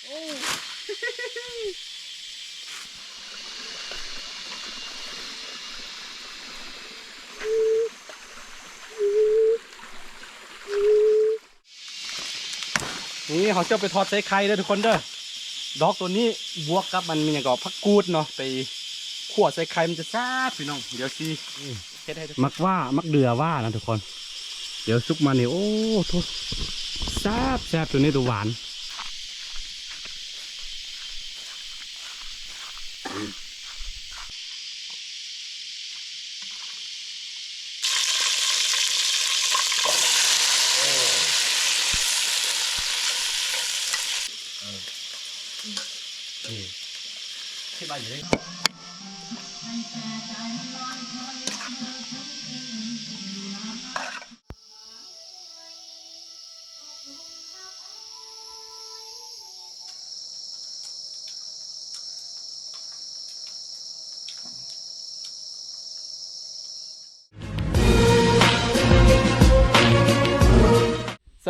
ນີ້ເຮົາຈະໄປທອດໃສ່ໄຂ່ເດີທຸກຄົນເດີ. ດອກໂຕນີ້ບວກກັບມັນມີຫຍັງກໍຜັກກູດເນາະ ໄປຂົ້ວໃສ່ໄຂ່ມັນຈະແຊບພີ່ນ້ອງ. ດຽວຊິເຮັດໃຫ້ທຸກຄົນ ໝາກຫວ້າ ໝາກເດືອຫວ້ານະທຸກຄົນ. ດຽວສຸກມານີ້ ໂອ້ໂທ້ ແຊບໆ ໂຕນີ້ໂຕຫວານ.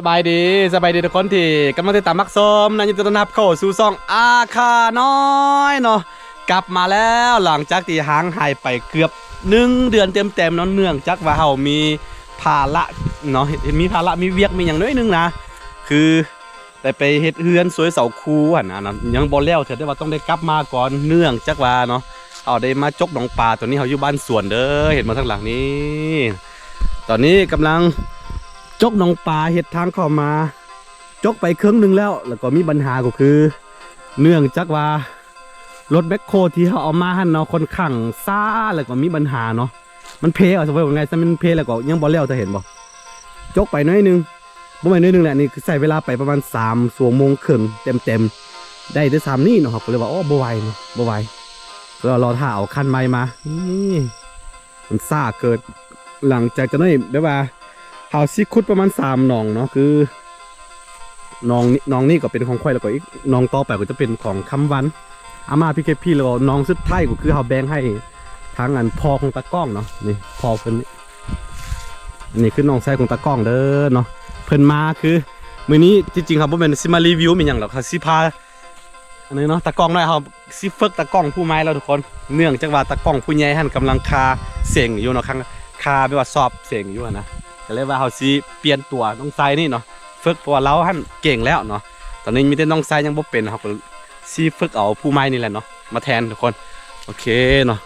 ສະບາຍດີ ສະບາຍດີທຸກຄົນທີ່ກຳລັງຕິດຕາມຮັບຊົມນະ. ຍິນດີຕ້ອນຮັບເຂົ້າສູ່ຊ່ອງອາຄານ້ອຍເນາະ. ກັບມາແລ້ວ ຫຼັງຈາກທີ່ຫ່າງຫາຍໄປເກືອບໜຶ່ງເດືອນເຕັມໆເນາະ ເນື່ອງຈາກວ່າເຮົາມີພາລະເນາະ ເຮັດ ເຮັດ ມີພາລະ ມີວຽກ ມີຫຍັງໜ້ອຍໜຶ່ງນະ ຄືໄດ້ໄປເຮັດເຮືອນ ຊ່ວຍເສົາຄູຫັ້ນນະ ຍັງບໍ່ແລ້ວເທື່ອ ແຕ່ວ່າຕ້ອງໄດ້ກັບມາກ່ອນ ເນື່ອງຈາກວ່າເນາະ ເຮົາໄດ້ມາຈົກໜອງປາ. ຕອນນີ້ເຮົາຢູ່ບ້ານສວນເດີ ເຫັນບໍ່ທາງຫຼັງນີ້ ຕອນນີ້ກຳລັງຈົກໜອງປາ ເຮັດທາງເຂົ້າມາ ຈົກໄປເຄິ່ງໜຶ່ງແລ້ວ ແລ້ວກໍມີບັນຫາກໍຄື ເນື່ອງຈາກວ່າ ລົດແບັກໂຄທີ່ເຮົາເອົາມາຫັ້ນເນາະ ຂ້ອນຂ້າງຊ້າ ແລ້ວກໍມີບັນຫາເນາະ ມັນເພ ເອົາຊະເວົ້າງ່າຍຊະ ມັນເພ ແລ້ວກໍຍັງບໍ່ແລ້ວ ເຈົ້າເຫັນບໍ່? ຈົກໄປໜ້ອຍໜຶ່ງ ບໍ່ແມ່ນໜ້ອຍໜຶ່ງແຫຼະ ນີ້ຄືໃຊ້ເວລາໄປປະມານສາມຊົ່ວໂມງເຄິ່ງເຕັມໆ ໄດ້ແຕ່ສ່ຳນີ້ເນາະ. ເຮົາກໍເລີຍວ່າ ໂອ້ ບໍ່ໄຫວເນາະ ບໍ່ໄຫວ ກໍລໍຖ້າເອົາຄັນໃໝ່ມາ. ນີ້ ມັນຊ້າເກີນ. ຫຼັງຈາກຈະໜ້ອຍແບບວ່າ ເຮົາຊິຂຸດປະມານສາມໜອງເນາະ ຄືໜອງນີ້ ໜອງນີ້ກໍເປັນຂອງຂ້ອຍ ແລ້ວກໍອີກໜອງຕໍ່ໄປກໍຈະເປັນຂອງຄຳວັນ ອາມ່າ ພີເຄພີ ແລ້ວກໍໜອງສຸດທ້າຍກໍຄືເຮົາແບ່ງໃຫ້ທາງອັນພໍ່ຂອງຕາກ້ອງເນາະ. ນີ້ພໍ່ເພິ່ນນີ້ ນີ້ຄືນ້ອງຊາຍຂອງຕາກ້ອງເດີເນາະ. ເພິ່ນມາຄືມື້ນີ້ ທີ່ຈິງເຮົາບໍ່ແມ່ນຊິມາຣີວິວແມ່ນຫຍັງດອກ ເຮົາຊິພາ ອັນນີ້ເນາະ ຕາກ້ອງນ້ອຍເຮົາຊິຝຶກຕາກ້ອງຜູ້ໃໝ່ແລ້ວທຸກຄົນ ເນື່ອງຈາກວ່າຕາກ້ອງຜູ້ໃຫຍ່ຫັ້ນກຳລັງຄາເສັງຢູ່ເນາະ ຄາ ຄາແບບວ່າສອບເສັງຢູ່ຫັ້ນນະ ກໍເລີຍວ່າເຮົາຊິປ່ຽນຕົວນ້ອງຊາຍນີ້ເນາະ ຝຶກ ເພາະວ່າລາວຫັ້ນເກັ່ງແລ້ວເນາະ. ຕອນນີ້ມີແຕ່ນ້ອງຊາຍຍັງບໍ່ເປັນ ເຮົາກໍຊິຝຶກເອົາຜູ້ໃໝ່ນີ້ແຫຼະເນາະ ມາແທນທຸກຄົນ. ໂອເຄເນາະ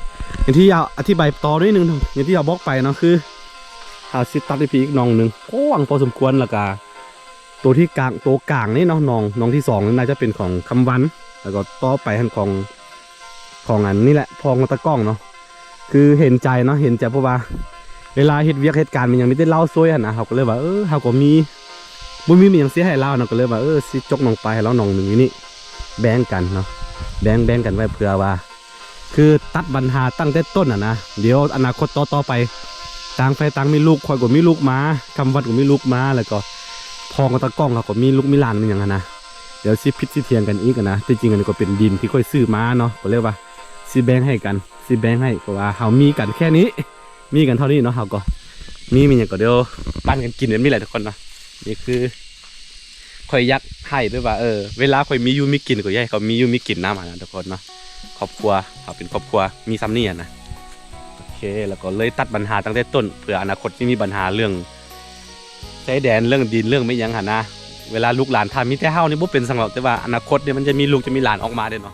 ຢ່າງທີ່ເຮົາອະທິບາຍຕໍ່ໜ້ອຍໜຶ່ງເນາະ ຢ່າງທີ່ເຮົາບອກໄປເນາະ ຄືເຮົາຊິຕັດໃຫ້ພີ້ອີກໜອງໜຶ່ງ ກວ້າງພໍສົມຄວນ ແລ້ວກໍ ໂຕທີ່ກາງ ໂຕກາງນີ້ເນາະ ໜອງ ໜອງທີສອງນີ້ໜ້າຈະເປັນຂອງຄຳວັນ ແລ້ວກໍຕໍ່ໄປຫັ້ນຂອງ ຂອງອັນນີ້ແຫຼະ ພໍ່ຂອງຕາກ້ອງເນາະ. ຄືເຫັນໃຈເນາະ ເຫັນໃຈ ເພາະວ່າເວລາເຮັດວຽກເຮັດການແມ່ນຫຍັງ ມີແຕ່ລາວຊ່ວຍຫັ້ນນະ ເຮົາກໍເລີຍວ່າ ເອີ ເຮົາກໍມີ ບໍ່ມີ ມີຫຍັງຊິໃຫ້ລາວເນາະ ກໍເລີຍວ່າ ເອີ ຊິຈົກໜອງປາໃຫ້ລາວໜອງໜຶ່ງຢູ່ນີ້ ແບ່ງກັນເນາະ ແບ່ງ ແບ່ງກັນໄວ້ ເພື່ອວ່າ ຄືຕັດບັນຫາຕັ້ງແຕ່ຕົ້ນຫັ້ນນະ. ດຽວອະນາຄົດຕໍ່ໆໄປ ຕ່າງໃຜຕ່າງມີລູກ ຂ້ອຍກໍມີລູກມາ ຄຳວັນກໍມີລູກມາ ແລ້ວກໍພໍ່ຂອງຕາກ້ອງເຂົາກໍມີລູກມີຫຼານ ມີຫຍັງຫັ້ນນະ. ດຽວຊິຜິດຊິຖຽງກັນອີກຫັ້ນນະ. ທີ່ຈິງອັນນີ້ກໍເປັນດິນທີ່ຂ້ອຍຊື້ມາເນາະ ກໍເລີຍວ່າຊິແບ່ງໃຫ້ກັນ ຊິແບ່ງໃຫ້ ເພາະວ່າເຮົາມີກັນແຄ່ນີ້ ມີກັນເທົ່ານີ້ເນາະ ເຮົາກໍມີ ມີຫຍັງກໍດຽວປັນກັນກິນແບບນີ້ແຫຼະທຸກຄົນເນາະ. ນີ້ຄື ຂ້ອຍຢາກໃຫ້ແບບວ່າ ເອີ ເວລາຂ້ອຍມີຢູ່ມີກິນ ກໍຢາກໃຫ້ເຂົາມີຢູ່ມີກິນນຳຫັ້ນນະທຸກຄົນເນາະ. ຄອບຄົວ ເຮົາເປັນຄອບຄົວມີສ່ຳນີ້ຫັ້ນນະ. ໂອເຄ ແລ້ວກໍເລີຍຕັດບັນຫາຕັ້ງແຕ່ຕົ້ນ ເພື່ອອະນາຄົດຊິມີບັນຫາເລື່ອງຊາຍແດນ ເລື່ອງດິນ ເລື່ອງແມ່ນຫຍັງຫັ້ນນະ. ເວລາລູກຫຼານຖ້າມີແຕ່ເຮົານີ້ບໍ່ເປັນຫຍັງດອກ ແຕ່ວ່າອະນາຄົດນີ້ມັນຈະມີລູກຈະມີຫຼານອອກມາເດ້ເນາະ.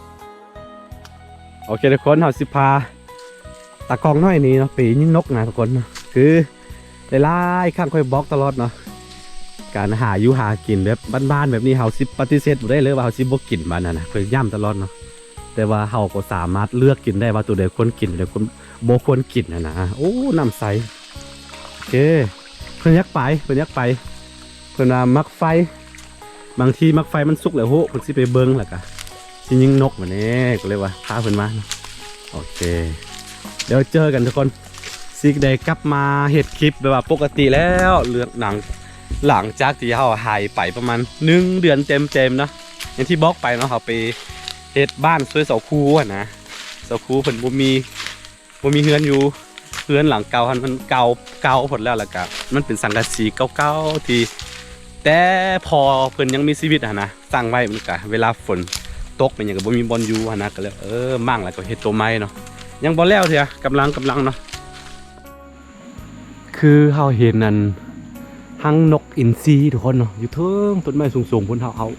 ໂອເຄທຸກຄົນ ເຮົາຊິພາຕາກ້ອງນ້ອຍນີ້ເນາະ ໄປຍິງນົກນະທຸກຄົນເນາະ. ຄື ຫຼາຍໆຄັ້ງຂ້ອຍບອກຕະຫຼອດເນາະ ການຫາຢູ່ຫາກິນແບບບ້ານໆແບບນີ້ ເຮົາຊິປະຕິເສດບໍ່ໄດ້ເລີຍວ່າເຮົາຊິບໍ່ກິນ ບາດນັ້ນນະ ຂ້ອຍຢ້ຳຕະຫຼອດເນາະ. ແຕ່ວ່າເຮົາກໍສາມາດເລືອກກິນໄດ້ວ່າໂຕໃດຄວນກິນ ໂຕໃດຄວນ ບໍ່ຄວນກິນຫັ້ນນະ. ໂອ້ ນ້ຳໃສ ໂອເຄ ເພິ່ນຢາກໄປ ເພິ່ນຢາກໄປ ເພິ່ນວ່າມັກໄຟ ບາງທີໝາກໄຟມັນສຸກແລ້ວໂຫ ເພິ່ນຊິໄປເບິ່ງ ແລ້ວກະຊິຍິງນົກ ບາດນີ້ກໍເລີຍວ່າພາເພິ່ນມາເນາະ. ໂອເຄ ດຽວເຈີກັນທຸກຄົນ ຊິໄດ້ກັບມາເຮັດຄລິບແບບວ່າປົກກະຕິແລ້ວ ເລື່ອງຫຼັງ ຫຼັງຈາກທີ່ເຮົາຫາຍໄປປະມານໜຶ່ງເດືອນເຕັມໆເນາະ. ຢ່າງທີ່ບອກໄປເນາະ ເຮົາໄປເຮັດບ້ານຊ່ວຍເສົາຄູຫັ້ນນະ ເສົາຄູເພິ່ນບໍ່ມີ ບໍ່ມີເຮືອນຢູ່ ເຮືອນຫຼັງເກົ່າຫັ້ນມັນເກົ່າ ເກົ່າໂພດແລ້ວ ແລ້ວກະມັນເປັນສັງກະສີເກົ່າໆທີ່ ແຕ່ພໍ່ເພິ່ນຍັງມີຊີວິດຫັ້ນນະ ສ້າງໄວ້ ມັນກະເວລາຝົນຕົກແມ່ນຫຍັງກະບໍ່ມີບ່ອນຢູ່ຫັ້ນນະ ກະເລີຍ ເອີ ມ້າງແລ້ວກະເຮັດໂຕໃໝ່ເນາະ. ຍັງບໍ່ແລ້ວເທື່ອ ກຳລັງ ກຳລັງເນາະ. ຄືເຮົາເຫັນອັນຮັງນົກອິນຊີທຸກຄົນເນາະ ຢູ່ເທິງຕົ້ນໄມ້ສູງໆພຸ້ນ. ເຮົາເອົາ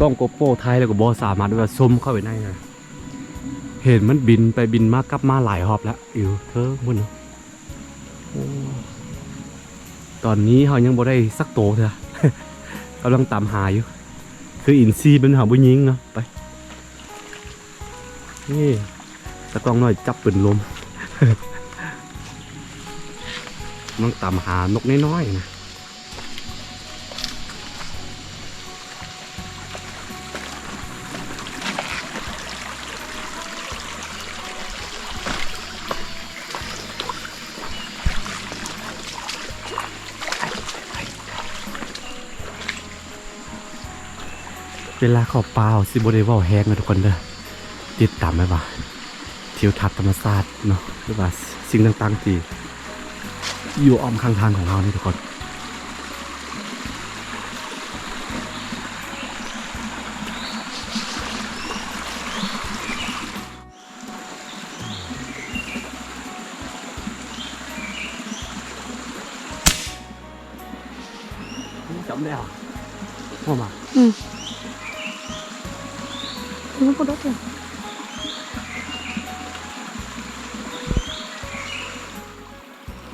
ກ້ອງໂກໂປຖ່າຍແລ້ວກໍບໍ່ສາມາດແບບວ່າຊູມເຂົ້າໄປໃນນະ ເຫັນມັນບິນໄປບິນມາກັບມາຫຼາຍຮອບແລ້ວ ຢູ່ເທິງພຸ້ນເນາະ. ໂອ້ ຕອນນີ້ເຮົາຍັງບໍ່ໄດ້ສັກໂຕເທື່ອ ກຳລັງຕາມຫາຢູ່. ຄືອິນຊີມັນຫາບໍ່ຍິງເນາະ. ໄປ ນີ້ ຕາກ້ອງນ້ອຍຈັບປືນລົມ ກຳລັງຕາມຫານົກນ້ອຍໆນະ. ເວລາເຂົ້າປ່າເຮົາຊິບໍ່ໄດ້ເວົ້າແຮງນະທຸກຄົນເດີ ຕິດຕາມໄວ້ວ່າ ທິວທັດທຳມະຊາດເນາະ ຫຼືວ່າສິ່ງຕ່າງໆທີ່ຢູ່ອ້ອມຂ້າງທາງຂອງເຮົານີ້ທຸກຄົນ. ຈຳແລ້ວ ໂອ້ມາ ອືມ ມັນບໍ່ດົກເລີຍ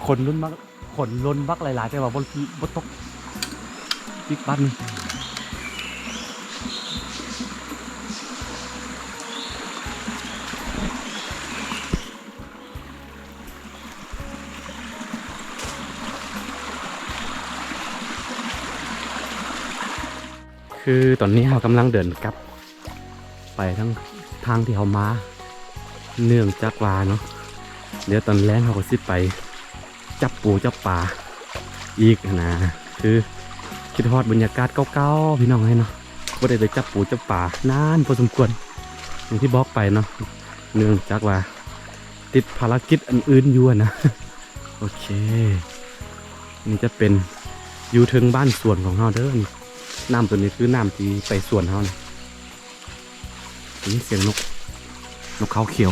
ຄົນລຸ້ນມາກ. ຂົນລົນບັກຫຼາຍໆ ແຕ່ວ່າບໍ່ ບໍ່ຕົກ ຕິດບັ້ນ. ຄືຕອນນີ້ເຮົາກຳລັງເດີນກັບ ໄປທາງ ທາງທີ່ເຮົາມາ ເນື່ອງຈາກວ່າເນາະ ດຽວຕອນແລງເຮົາກໍຊິໄປຈັບປູຈັບປາອີກຫັ້ນນະ. ຄືຄິດຮອດບັນຍາກາດເກົ່າໆ ພີ່ນ້ອງເອີຍເນາະ ບໍ່ໄດ້ໄປຈັບປູຈັບປານານພໍສົມຄວນ ຢ່າງທີ່ບອກໄປເນາະ ເນື່ອງຈາກວ່າຕິດພາລະກິດອັນອື່ນຢູ່ຫັ້ນນະ. ໂອເຄ ນີ້ຈະເປັນຢູ່ເທິງບ້ານສວນຂອງເຮົາເດີ. ນີ້ ນ້ຳໂຕນີ້ຄືນ້ຳທີ່ໄປສວນເຮົານະ. ໄດ້ຍິນສຽງນົກ ນົກເຂົາຂຽວ.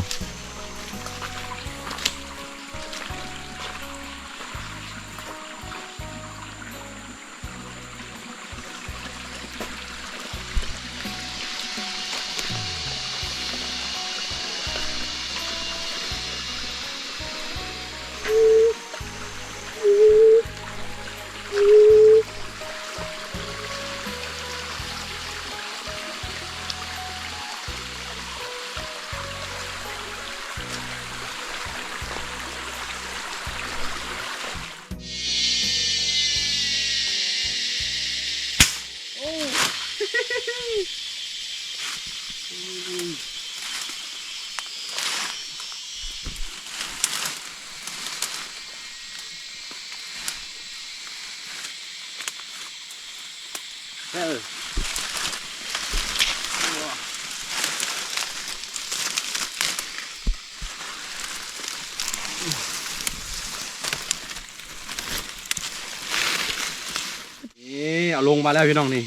ນີ້ ເອົາລົງມາແລ້ວພີ່ນ້ອງນີ້.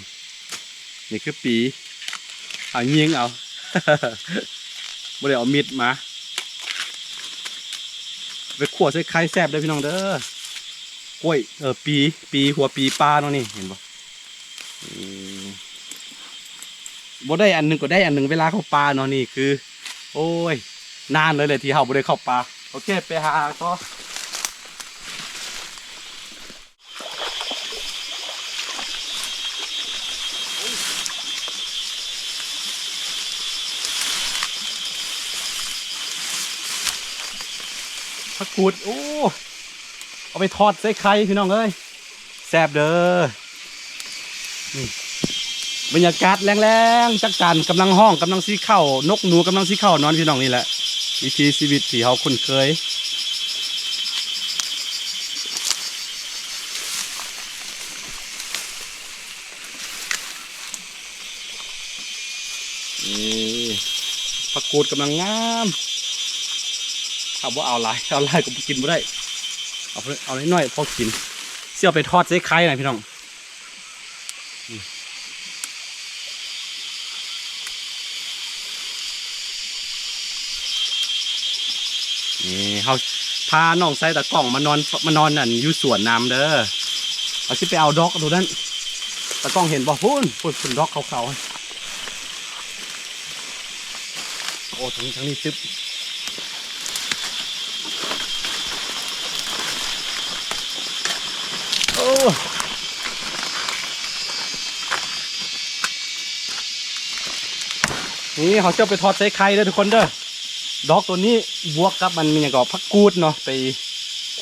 ນີ້ຄືປີ ເອົາຍິງເອົາ ບໍ່ໄດ້ເອົາມີດມາ. ໄປຂົ້ວໃສ່ໄຂ່ແຊບເດີພີ່ນ້ອງເດີ. ກ້ວຍ ເອີ ປີ ປີ ຫົວປີປ່າເນາະນີ້ ເຫັນບໍ່? ອືມ ບໍ່ໄດ້ອັນໜຶ່ງກໍໄດ້ອັນໜຶ່ງ ເວລາເຂົ້າປ່າເນາະ. ນີ້ຄື ໂອ້ຍ ນານເລີຍແຫຼະທີ່ເຮົາບໍ່ໄດ້ເຂົ້າປ່າ. ໂອເຄ ໄປຫາຕໍ່. ຜັກກູດ ໂອ້ ເອົາໄປທອດໃສ່ໄຂ່ພີ່ນ້ອງເອີຍ ແຊບເດີ. ນີ້ ບັນຍາກາດແລງໆ ຈັກຈັ่ນກຳລັງຮ້ອງ ກຳລັງຊິເຂົ້າ ນົກໜູກຳລັງຊິເຂົ້ານອນ ພີ່ນ້ອງ. ນີ້ແຫຼະ ວິຖີຊີວິດທີ່ເຮົາຄຸ້ນເຄີຍ. ນີ້ ຜັກກູດກຳລັງງາມ. ເຮົາບໍ່ເອົາຫຼາຍ ເອົາຫຼາຍກໍກິນບໍ່ໄດ້ ເອົາ ເອົາໜ້ອຍໆ ພໍກິນ. ຊິເອົາໄປທອດໃສ່ໄຂ່ນະ ພີ່ນ້ອງ. ນີ້ເຮົາພານ້ອງຊາຍຕາກ້ອງມານອນ ມານອນອັນຢູ່ສວນນຳເດີ. ເຮົາຊິໄປເອົາດອກໂຕນັ້ນ ຕາກ້ອງເຫັນບໍ່? ພຸ້ນ ພຸ້ນ ພຸ້ນດອກຂາວໆ. ໂອ້ ທາງ ທາງນີ້ຕຶບ. ໂອ້ ນີ້ເຮົາຈະໄປທອດໃສ່ໄຂ່ເດີທຸກຄົນເດີ. ດອກໂຕນີ້ບວກກັບມັນມີຫຍັງກໍ ຜັກກູດເນາະ ໄປ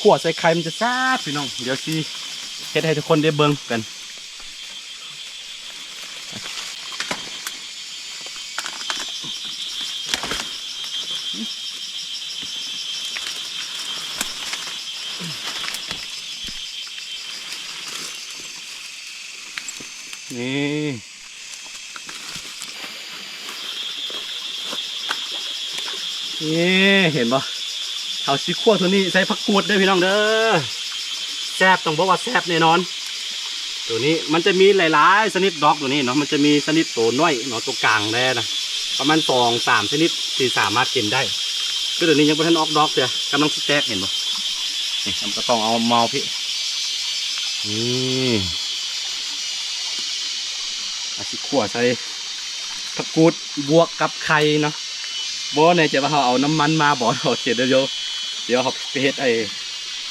ຂົ້ວໃສ່ໄຂ່ມັນຈະແຊບພີ່ນ້ອງ. ດຽວຊິເຮັດໃຫ້ທຸກຄົນໄດ້ເບິ່ງກັນ. ນີ້ ນີ້ເຫັນບໍ່? ເຮົາຊິຂົ້ວໂຕນີ້ໃສ່ຜັກກູດເດີພີ່ນ້ອງເດີ. ແຊບ ຕ້ອງບອກວ່າແຊບແນ່ນອນ. ໂຕນີ້ມັນຈະມີຫຼາຍໆຊະນິດດອກໂຕນີ້ເນາະ. ມັນຈະມີຊະນິດໂຕນ້ອຍເນາະ ໂຕກາງແດ່ນະ ປະມານສອງສາມຊະນິດທີ່ສາມາດກິນໄດ້. ຄືໂຕນີ້ຍັງບໍ່ທັນອອກດອກເທື່ອ ກຳລັງຊິແຕກ ເຫັນບໍ່? ນີ້ ເຮົາກໍຕ້ອງເອົາມາເອົາພີ້. ນີ້ ອາດຊິຂົ້ວໃສ່ຜັກກູດບວກກັບໄຂ່ເນາະ. ບໍ່ແນ່ໃຈວ່າເຮົາເອົານ້ຳມັນມາບໍ່. ໂອເຄ ດຽວ ດຽວ ດຽວເຮົາໄປເຮັດ ໄອ້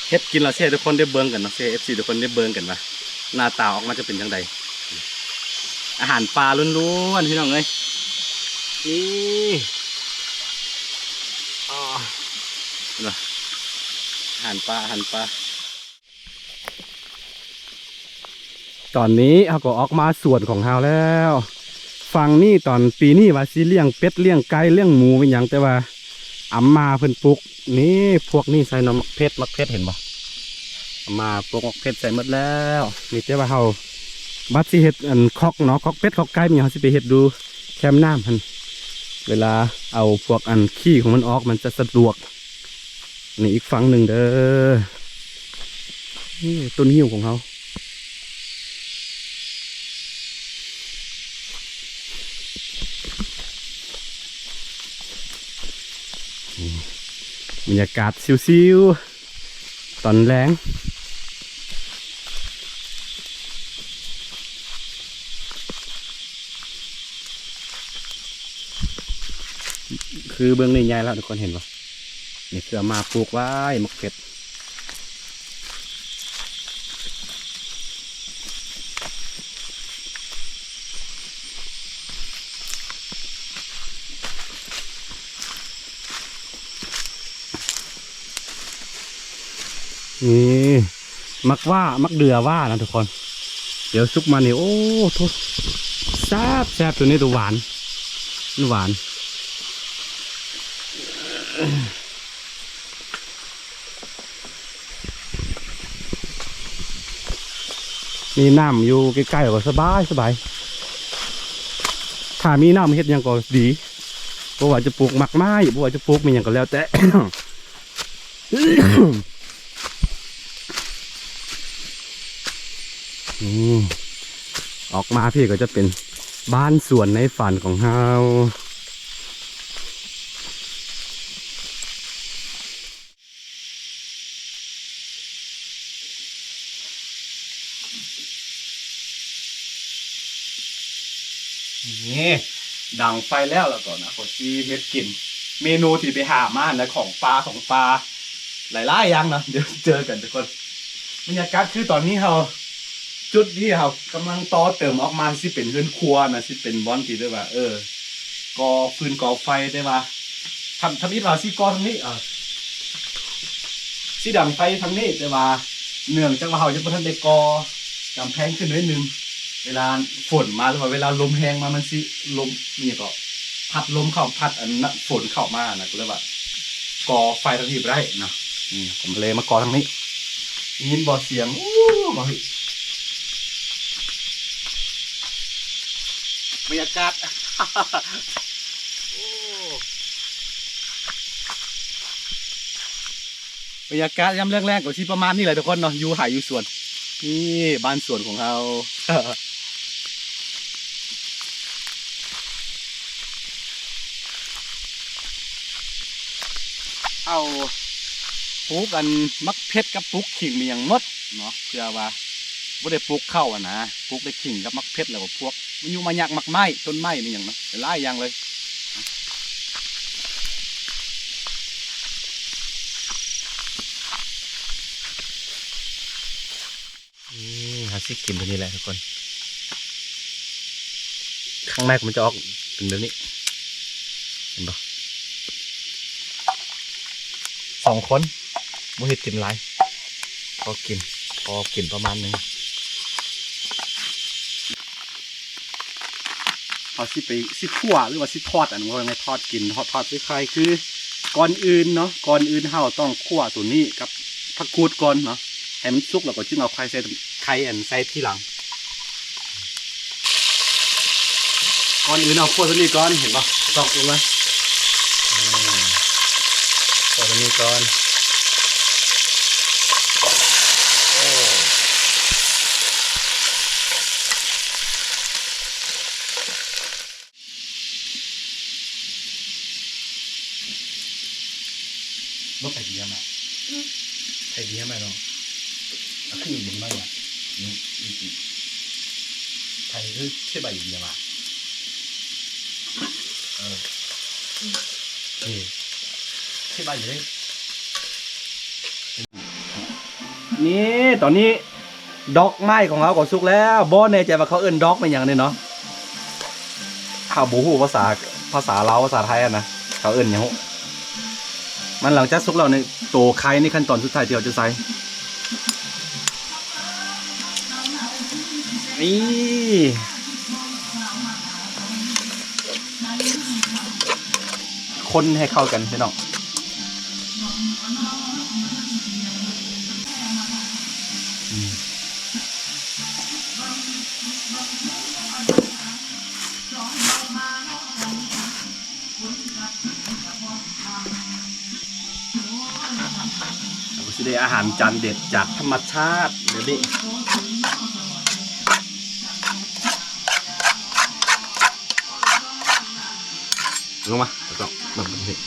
ເຮັດກິນແລ້ວຊິໃຫ້ທຸກຄົນໄດ້ເບິ່ງກັນເນາະ ຊິໃຫ້ເອັຟຊີທຸກຄົນໄດ້ເບິ່ງກັນວ່າໜ້າຕາອອກມາຈະເປັນຈັ່ງໃດ. ອາຫານປ່າລ້ວນໆ ພີ່ນ້ອງເອີຍ. ນີ້ ອາ ເຫັນບໍ່? ອາຫານປ່າ ອາຫານປ່າ. ຕອນນີ້ເຮົາກໍອອກມາສວນຂອງເຮົາແລ້ວ. ຝັ່ງນີ້ຕອນປີນີ້ວ່າຊິລ້ຽງເປັດ ລ້ຽງໄກ່ ລ້ຽງໝູ ອີ່ຫຍັງ ແຕ່ວ່າອຳມາເພິ່ນປູກ ນີ້ ພວກນີ້ໃສ່ໜໍ່ໝາກເຜັດ ໝາກເຜັດ ເຫັນບໍ່? ອຳມາປູກໝາກເຜັດໃສ່ໝົດແລ້ວ. ມີແຕ່ວ່າເຮົາບັດຊິເຮັດອັນຄອກເນາະ ຄອກເປັດ ຄອກໄກ່ ມີຫຍັງ ເຮົາຊິໄປເຮັດຢູ່ແຄມນ້ຳຫັ້ນ ເວລາເອົາພວກອັນຂີ້ຂອງມັນອອກ ມັນຈະສະດວກ. ນີ້ອີກຝັ່ງໜຶ່ງເດີ. ນີ້ຕົ້ນງິ້ວຂອງເຮົາ. ນີ້ ບັນຍາກາດຊິວໆ ຕອນແລງ. ຄືເບື້ອງນີ້ໃຫຍ່ແລ້ວ ທຸກຄົນເຫັນບໍ່? ນີ້ຄືເອົາມາປູກໄວ້ ໝາກເຜັດ. ນີ້ ໝາກຫວ້າ ໝາກເດືອຫວ້ານະທຸກຄົນ. ດຽວສຸກມານີ້ ໂອ້ໂທ້ ແຊບໆ ໂຕນີ້ໂຕຫວານ ມັນຫວານ. ມີນ້ຳຢູ່ໃກ້ໆ ກໍສະບາຍ ສະບາຍ. ຖ້າມີນ້ຳເຮັດຫຍັງກໍດີ ບໍ່ວ່າຈະປູກໝາກໄມ້ ບໍ່ວ່າຈະປູກມີຫຍັງກໍແລ້ວແຕ່. ອືມ ອອກມາພີ້ກໍຈະເປັນບ້ານສວນໃນຝັນຂອງເຮົາ. ນີ້ ດັງໄຟແລ້ວ ແລ້ວກໍນະ ກໍຊິເຮັດກິນເມນູທີ່ໄປຫາມາຫັ້ນແຫຼະ ຂອງປ່າ ຂອງປ່າ ຫຼາຍໆຢ່າງນະ. ດຽວເຈີກັນທຸກຄົນ. ບັນຍາກາດຄືຕອນນີ້ເຮົາ ຈຸດນີ້ເຮົາກຳລັງຕໍ່ເຕີມອອກມາ ຊິເປັນເຮືອນຄົວນະ ຊິເປັນບ່ອນທີ່ແບບວ່າ ເອີ ກໍ່ຟືນກໍ່ໄຟ ແຕ່ວ່າ ທຳ ທຳອິດວ່າຊິກໍ່ທາງນີ້ ເອີ ຊິດັງໄຟທາງນີ້ ແຕ່ວ່າເນື່ອງຈາກວ່າເຮົາຍັງບໍ່ທັນໄດ້ກໍ່ກຳແພງຂຶ້ນໜ້ອຍໜຶ່ງ ເວລາຝົນມາ ຫຼືວ່າເວລາລົມແຮງມາ ມັນຊິລົມ ອີ່ຫຍັງເກາະ ພັດລົມເຂົ້າ ພັດອັນນັ້ນ ຝົນເຂົ້າມານະ ກໍເລີຍວ່າກໍ່ໄຟທາງນີ້ບໍ່ໄດ້ເນາະ. ອືມ ກໍເລີຍມາກໍ່ທາງນີ້. ໄດ້ຍິນບໍ່ສຽງ? ໂອ້ ມາເຮີ້ຍ ບັນຍາກາດ ໂອ້ ບັນຍາກາດຍາມແລງໆ ກໍຊິປະມານນີ້ແຫຼະທຸກຄົນເນາະ ຢູ່ໄຮ່ຢູ່ສວນ. ນີ້ບ້ານສວນຂອງເຮົາ ເອົາ ປູກອັນໝາກເຜັດກັບປູກຂີງມີຫຍັງໝົດເນາະ ເພື່ອວ່າບໍ່ໄດ້ປູກເຂົ້າຫັ້ນນະ ປູກແຕ່ຂີງກັບໝາກເຜັດ ແລ້ວກໍພວກມາຍຸມາຍັກ ໝາກໄມ້ ຕົ້ນໄມ້ມີຫຍັງເນາະ ຫຼາຍຢ່າງເລີຍ. ອືມ ເຮົາຊິກິນຕົວນີ້ແຫຼະທຸກຄົນ ຂ້າງໃນມັນຈະອອກເປັນແບບນີ້ ເຫັນບໍ່? ສອງຄົນ ບໍ່ເຮັດກິນຫຼາຍ ພໍກິນ ພໍກິນປະມານໜຶ່ງ. ເຮົາຊິໄປ ຊິຂົ້ວ ຫຼືວ່າຊິທອດ ອັນ ເວົ້າງ່າຍໆ ທອດກິນ ທອດ ທອດໃສ່ໄຂ່ ຄື ກ່ອນອື່ນເນາະ ກ່ອນອື່ນເຮົາຕ້ອງຂົ້ວຕົວນີ້ກັບຜັກກູດກ່ອນເນາະ ໃຫ້ມັນສຸກ ແລ້ວກໍຈຶ່ງເອົາໄຂ່ໃສ່ ໄຂ່ ອັນ ໃສ່ທີຫຼັງ. ກ່ອນອື່ນເຮົາຂົ້ວຕົວນີ້ກ່ອນ ເຫັນບໍ່? ຕອກລົງມາ ເອີ ຂົ້ວຕົວນີ້ກ່ອນ. ໂອ້ ບໍ່ໃຜເບຍມາ ອືມ ໃຜເບຍມາເນາະ ອາ ຄືເບິ່ງມາວ່າ ນີ້ ນີ້ຊິ ໃຜຄືເຊບາເບຍມາ ເອີ ອືມ ນີ້ ເຊບາຢູ່ເດ້. ນີ້ ຕອນນີ້ດອກໄມ້ຂອງເຮົາກໍສຸກແລ້ວ ບໍ່ແນ່ໃຈວ່າເຂົາເອີ້ນດອກແມ່ນຫຍັງນີ້ເນາະ ເຮົາບໍ່ຮູ້ພາສາ ພາສາລາວ ພາສາໄທຫັ້ນນະ ເຂົາເອີ້ນຫຍັງ ມັນຫຼັງຈາກສຸກແລ້ວນີ້ ໂຕໄຂ່ນີ້ຂັ້ນຕອນສຸດທ້າຍທີ່ເຮົາຈະໃສ່ ນີ້ ຄົນໃຫ້ເຂົ້າກັນພີ່ນ້ອງ ອືມ ເຮົາກໍຊິໄດ້ອາຫານຈານເດັດຈາກທຳມະຊາດແບບນີ້. ລົງມາ ແລ້ວກໍເບິ່ງເຫັນ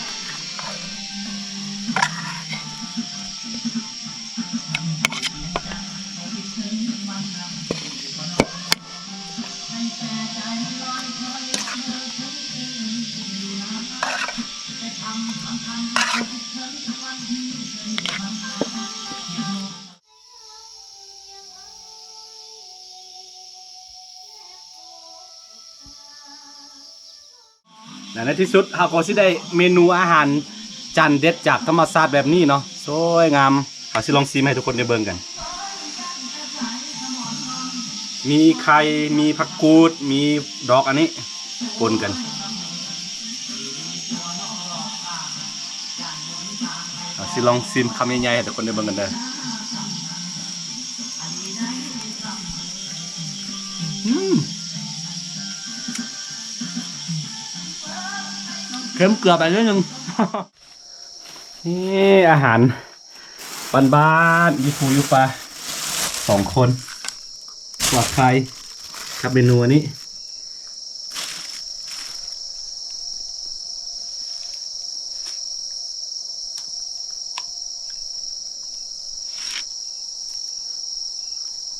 ແລະ ໃນທີ່ສຸດເຮົາກໍຊິໄດ້ເມນູອາຫານຈານເດັດຈາກທຳມະຊາດແບບນີ້ເນາະ ສວຍງາມ. ເຮົາຊິລອງຊີມໃຫ້ທຸກຄົນໄດ້ເບິ່ງກັນ ມີໄຂ່ ມີຜັກກູດ ມີດອກອັນນີ້ປົນກັນ ເຮົາຊິລອງຊີມຄຳໃຫຍ່ໆ ໃຫ້ທຸກຄົນໄດ້ເບິ່ງກັນເດີ. ອືມ ເຄັມເກືອໄປໜ້ອຍໜຶ່ງ. ນີ້ອາຫານບ້ານໆ ຢູ່ພູຢູ່ປ່າ ສອງຄົນ ກວາດໄຂ່ ກັບເມນູອັນນີ້.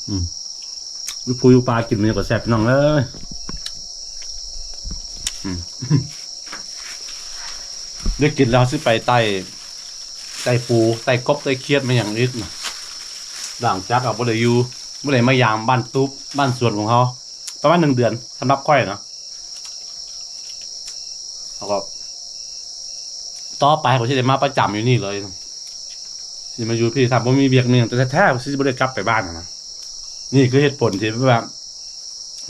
ອືມ ຢູ່ພູຢູ່ປ່າກິນມັນກໍແຊບ ພີ່ນ້ອງເອີຍ. ອືມ ໄດ້ກິນແລ້ວຊິໄປໄຕ່ ໄຕ່ປູ ໄຕ່ກົບ ໄຕ່ຂຽດ ແມ່ນຫຍັງອີກນະ ຫຼັງຈາກເຮົາບໍ່ໄດ້ຢູ່ ບໍ່ໄດ້ມາຢາມບ້ານຕູບ ບ້ານສວນຂອງເຮົາ ປະມານໜຶ່ງເດືອນ ສຳລັບຂ້ອຍນະ. ແລ້ວກໍຕໍ່ໄປຂ້ອຍຊິໄດ້ມາປະຈຳຢູ່ນີ້ເລີຍ ຊິມາຢູ່ພີ້ ຖ້າບໍ່ມີວຽກມີຫຍັງແທ້ໆ ຊິບໍ່ໄດ້ກັບໄປບ້ານຫັ້ນນະ. ນີ້ຄືເຫດຜົນທີ່ແບບວ່າ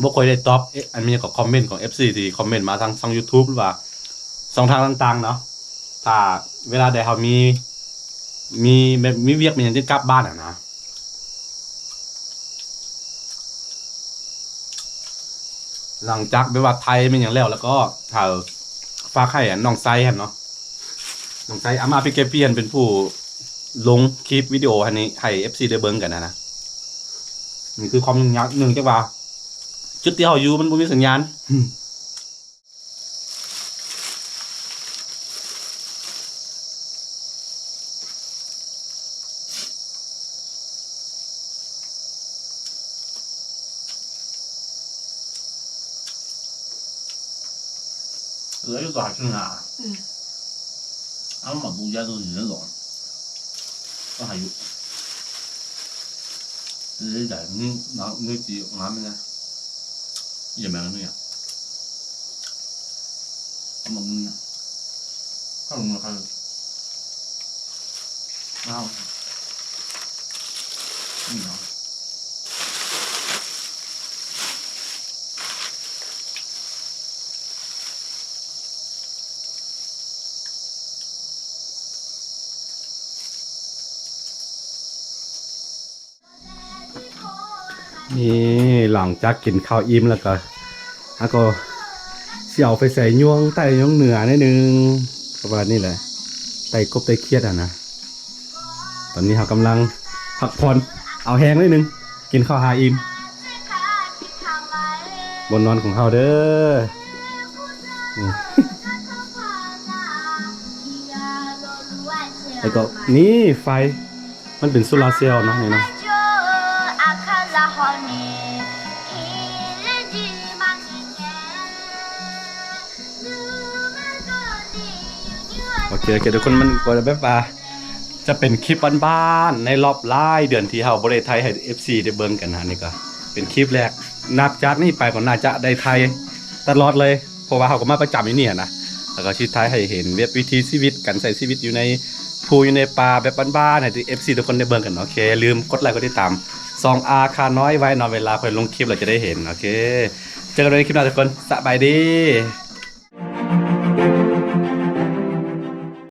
ບໍ່ຄ່ອຍໄດ້ຕອບ ເອ ອັນມີຫຍັງກໍຄອມເມັນຂອງເອັຟຊີທີ່ຄອມເມັນມາທາງຊ່ອງຢູທູບ ຫຼືວ່າຊ່ອງທາງຕ່າງໆເນາະ ຖ້າເວລາໃດເຮົາມີ ມີແບບມີວຽກມີຫຍັງຈຶ່ງກັບບ້ານຫັ້ນນະ. ຫຼັງຈາກແບບວ່າໄຖແມ່ນຫຍັງແລ້ວ ແລ້ວກໍຖ້າຝາກໃຫ້ອັນນ້ອງໄຊຫັ້ນເນາະ ນ້ອງໄຊ ອາມາ ພີເຄພີ ຫັ້ນເປັນຜູ້ລົງຄລິບວິດີໂອຫັ້ນນີ້ໃຫ້ເອັຟຊີໄດ້ເບິ່ງກັນຫັ້ນນະ. ນີ້ຄືຄວາມຫຍຸ້ງຍາກ ເນື່ອງຈາກວ່າຈຸດທີ່ເຮົາຢູ່ມັນບໍ່ມີສັນຍານ. Ưới gỏi chừng nào? Ừ. Ăn mà bù ra rồi thì nó rồi. Có hay dụ. Lấy giải như nó, như chị ngắm nha. Giờ mẹ nó nha. Ăn mà bù nha. Không mà hay. Không. Không. ນີ້ ຫຼັງຈາກກິນເຂົ້າອີ່ມແລ້ວກໍ ເຮົາກໍຊິເອົາໄຟສາຍຍ່ວງໃຕ້ຍ່ອງເໜືອໜ້ອຍໜຶ່ງ ປະມານນີ້ແຫຼະ ໄຕ່ກົບໄຕ່ຂຽດຫັ້ນນະ. ຕອນນີ້ເຮົາກຳລັງພັກຜ່ອນ ເອົາແຮງໜ້ອຍໜຶ່ງ ກິນເຂົ້າຫາອີ່ມ ບ່ອນນອນຂອງເຮົາເດີ. ອືມ ແລ້ວກໍນີ້ໄຟ ມັນເປັນໂຊລາເຊວເນາະ ນີ້ເນາະ. ໂອເຄ ໂອເຄ ທຸກຄົນ ມັນກໍແບບວ່າ ຈະເປັນຄລິບບ້ານໆ ໃນລອບຫຼາຍເດືອນທີ່ເຮົາບໍ່ໄດ້ຖ່າຍໃຫ້ເອັຟຊີໄດ້ເບິ່ງກັນນະ. ນີ້ກໍເປັນຄລິບແລກ ນັບຈາກນີ້ໄປກໍໜ້າຈະໄດ້ຖ່າຍຕະຫຼອດເລີຍ ເພາະວ່າເຮົາກໍມາປະຈຳຢູ່ນີ້ຫັ້ນນະ ແລ້ວກໍຊິຖ່າຍໃຫ້ເຫັນແບບວິຖີຊີວິດ ການໃຊ້ຊີວິດຢູ່ໃນພູຢູ່ໃນປ່າແບບບ້ານໆ ໃຫ້ເອັຟຊີທຸກຄົນໄດ້ເບິ່ງກັນເນາະ. ໂອເຄ ຢ່າລືມກົດໄລກົດຕິດຕາມຊ່ອງອາຄານ້ອຍໄວ້ເນາະ ເວລາຂ້ອຍລົງຄລິບແລ້ວຈະໄດ້ເຫັນ. ໂອເຄ ເຈີກັນໃນຄລິບໜ້າທຸກຄົນ ສະບາຍດີ.